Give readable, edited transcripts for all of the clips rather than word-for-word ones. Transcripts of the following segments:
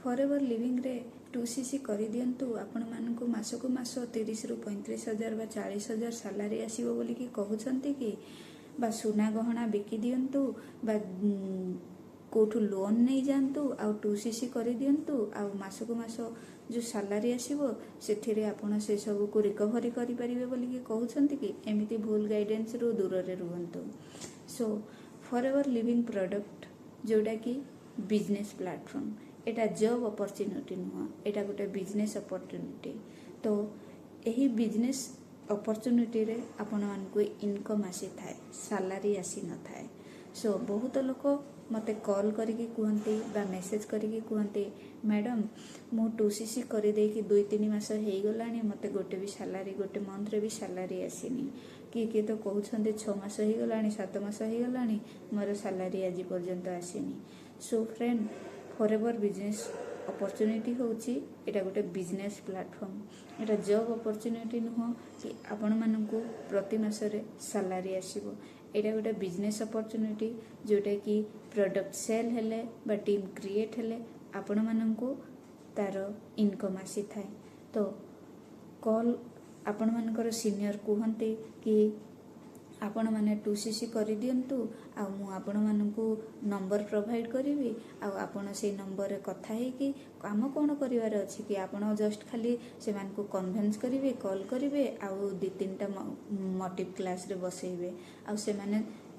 ଫରେଭର ଲିଭିଂରେ 2CC କରିଦିଅନ୍ତୁ, ଆପଣମାନଙ୍କୁ ମାସକୁ ମାସ 30ରୁ 35 ହଜାର ବା 40 ହଜାର ସାଲାରୀ ଆସିବ ବୋଲିକି କହୁଛନ୍ତି କି? ବା ସୁନା ଗହଣା ବିକି ଦିଅନ୍ତୁ ବା କେଉଁଠୁ ଲୋନ୍ ନେଇଯାଆନ୍ତୁ ଆଉ 2CC କରିଦିଅନ୍ତୁ, ଆଉ ମାସକୁ ମାସ ଯେଉଁ ସାଲାରୀ ଆସିବ, ସେଥିରେ ଆପଣ ସେସବୁକୁ ରିକଭରି କରିପାରିବେ ବୋଲିକି କହୁଛନ୍ତି କି? ଏମିତି ଭୁଲ ଗାଇଡେନ୍ସରୁ ଦୂରରେ ରୁହନ୍ତୁ। ସୋ ଫରେଭର ଲିଭିଂ ପ୍ରଡ଼କ୍ଟ ଯେଉଁଟାକି ବିଜନେସ୍ ପ୍ଲାଟଫର୍ମ, ଏଇଟା ଜବ୍ ଅପରଚ୍ୟୁନିଟି ନୁହଁ, ଏଇଟା ଗୋଟେ ବିଜନେସ୍ ଅପରଚ୍ୟୁନିଟି। ତ ଏହି ବିଜନେସ୍ ଅପରଚ୍ୟୁନିଟିରେ ଆପଣମାନଙ୍କୁ ଇନକମ୍ ଆସିଥାଏ, ସାଲାରୀ ଆସିନଥାଏ। ସୋ ବହୁତ ଲୋକ ମୋତେ କଲ୍ କରିକି କୁହନ୍ତି ବା ମେସେଜ୍ କରିକି କୁହନ୍ତି, "ମ୍ୟାଡ଼ାମ୍, ମୁଁ 2CC କରିଦେଇକି 2-3 ମାସ ହେଇଗଲାଣି, ମୋତେ ଗୋଟେ ବି ସାଲାରୀ, ଗୋଟେ ମନ୍ଥରେ ବି ସାଲାରୀ ଆସିନି।" କିଏ କିଏ ତ କହୁଛନ୍ତି, "6 ମାସ ହେଇଗଲାଣି, 7 ମାସ ହେଇଗଲାଣି, ମୋର ସାଲାରୀ ଆଜି ପର୍ଯ୍ୟନ୍ତ ଆସିନି।" ସୋ ଫ୍ରେଣ୍ଡ, ଫରେଭର ବିଜନେସ୍ ଅପରଚ୍ୟୁନିଟି ହେଉଛି ଏଇଟା ଗୋଟେ ବିଜନେସ୍ ପ୍ଲାଟଫର୍ମ। ଏଇଟା ଜବ୍ ଅପରଚ୍ୟୁନିଟି ନୁହଁ କି ଆପଣମାନଙ୍କୁ ପ୍ରତି ମାସରେ ସାଲାରୀ ଆସିବ। ଏଇଟା ଗୋଟେ ବିଜନେସ୍ ଅପରଚ୍ୟୁନିଟି, ଯେଉଁଟାକି ପ୍ରଡ଼କ୍ଟ ସେଲ୍ ହେଲେ ବା ଟିମ୍ କ୍ରିଏଟ୍ ହେଲେ ଆପଣମାନଙ୍କୁ ତାର ଇନକମ୍ ଆସିଥାଏ। ତ କଲ୍ ଆପଣମାନଙ୍କର ସିନିୟର କୁହନ୍ତି କି ଆପଣମାନେ 2CC କରିଦିଅନ୍ତୁ ଆଉ ମୁଁ ଆପଣମାନଙ୍କୁ ନମ୍ବର ପ୍ରୋଭାଇଡ଼ କରିବି, ଆଉ ଆପଣ ସେଇ ନମ୍ବରରେ କଥା ହେଇକି କାମ କ'ଣ କରିବାର ଅଛି କି ଆପଣ ଜଷ୍ଟ ଖାଲି ସେମାନଙ୍କୁ କନଭିନ୍ସ କରିବେ, କଲ୍ କରିବେ ଆଉ ଦୁଇ ତିନିଟା ମୋଟିଭ୍ କ୍ଲାସ୍ରେ ବସେଇବେ, ଆଉ ସେମାନେ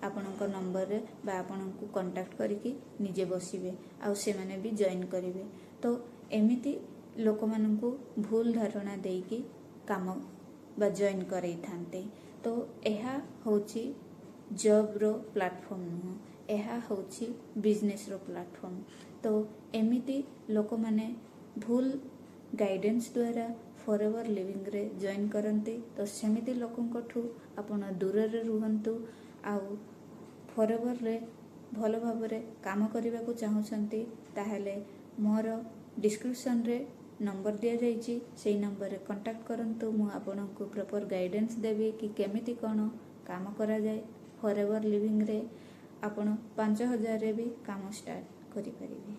ଆପଣଙ୍କ ନମ୍ବରରେ ବା ଆପଣଙ୍କୁ କଣ୍ଟାକ୍ଟ କରିକି ନିଜେ ବସିବେ ଆଉ ସେମାନେ ବି ଜଏନ୍ କରିବେ। ତ ଏମିତି ଲୋକମାନଙ୍କୁ ଭୁଲ ଧାରଣା ଦେଇକି କାମ ବା ଜଏନ୍ କରେଇଥାନ୍ତି। ତ ଏହା ହେଉଛି ଜବ୍ର ପ୍ଲାଟଫର୍ମ ନୁହଁ, ଏହା ହେଉଛି ବିଜନେସ୍ର ପ୍ଲାଟଫର୍ମ। ତ ଏମିତି ଲୋକମାନେ ଭୁଲ ଗାଇଡେନ୍ସ ଦ୍ୱାରା ଫରେଭର ଲିଭିଂରେ ଜଏନ୍ କରନ୍ତି। ତ ସେମିତି ଲୋକଙ୍କଠୁ ଆପଣ ଦୂରରେ ରୁହନ୍ତୁ। ଆଉ ଫରେଭରରେ ଭଲ ଭାବରେ କାମ କରିବାକୁ ଚାହୁଁଛନ୍ତି, ତାହେଲେ ମୋର ଡିସ୍କ୍ରିପସନ୍ରେ ନମ୍ବର ଦିଆଯାଇଛି, ସେଇ ନମ୍ବରରେ କଣ୍ଟାକ୍ଟ କରନ୍ତୁ। ମୁଁ ଆପଣଙ୍କୁ ପ୍ରପର୍ ଗାଇଡେନ୍ସ ଦେବି କି କେମିତି କ'ଣ କାମ କରାଯାଏ। ଫରେଭର ଲିଭିଂରେ ଆପଣ 5 ହଜାରରେ ବି କାମ ଷ୍ଟାର୍ଟ କରିପାରିବେ।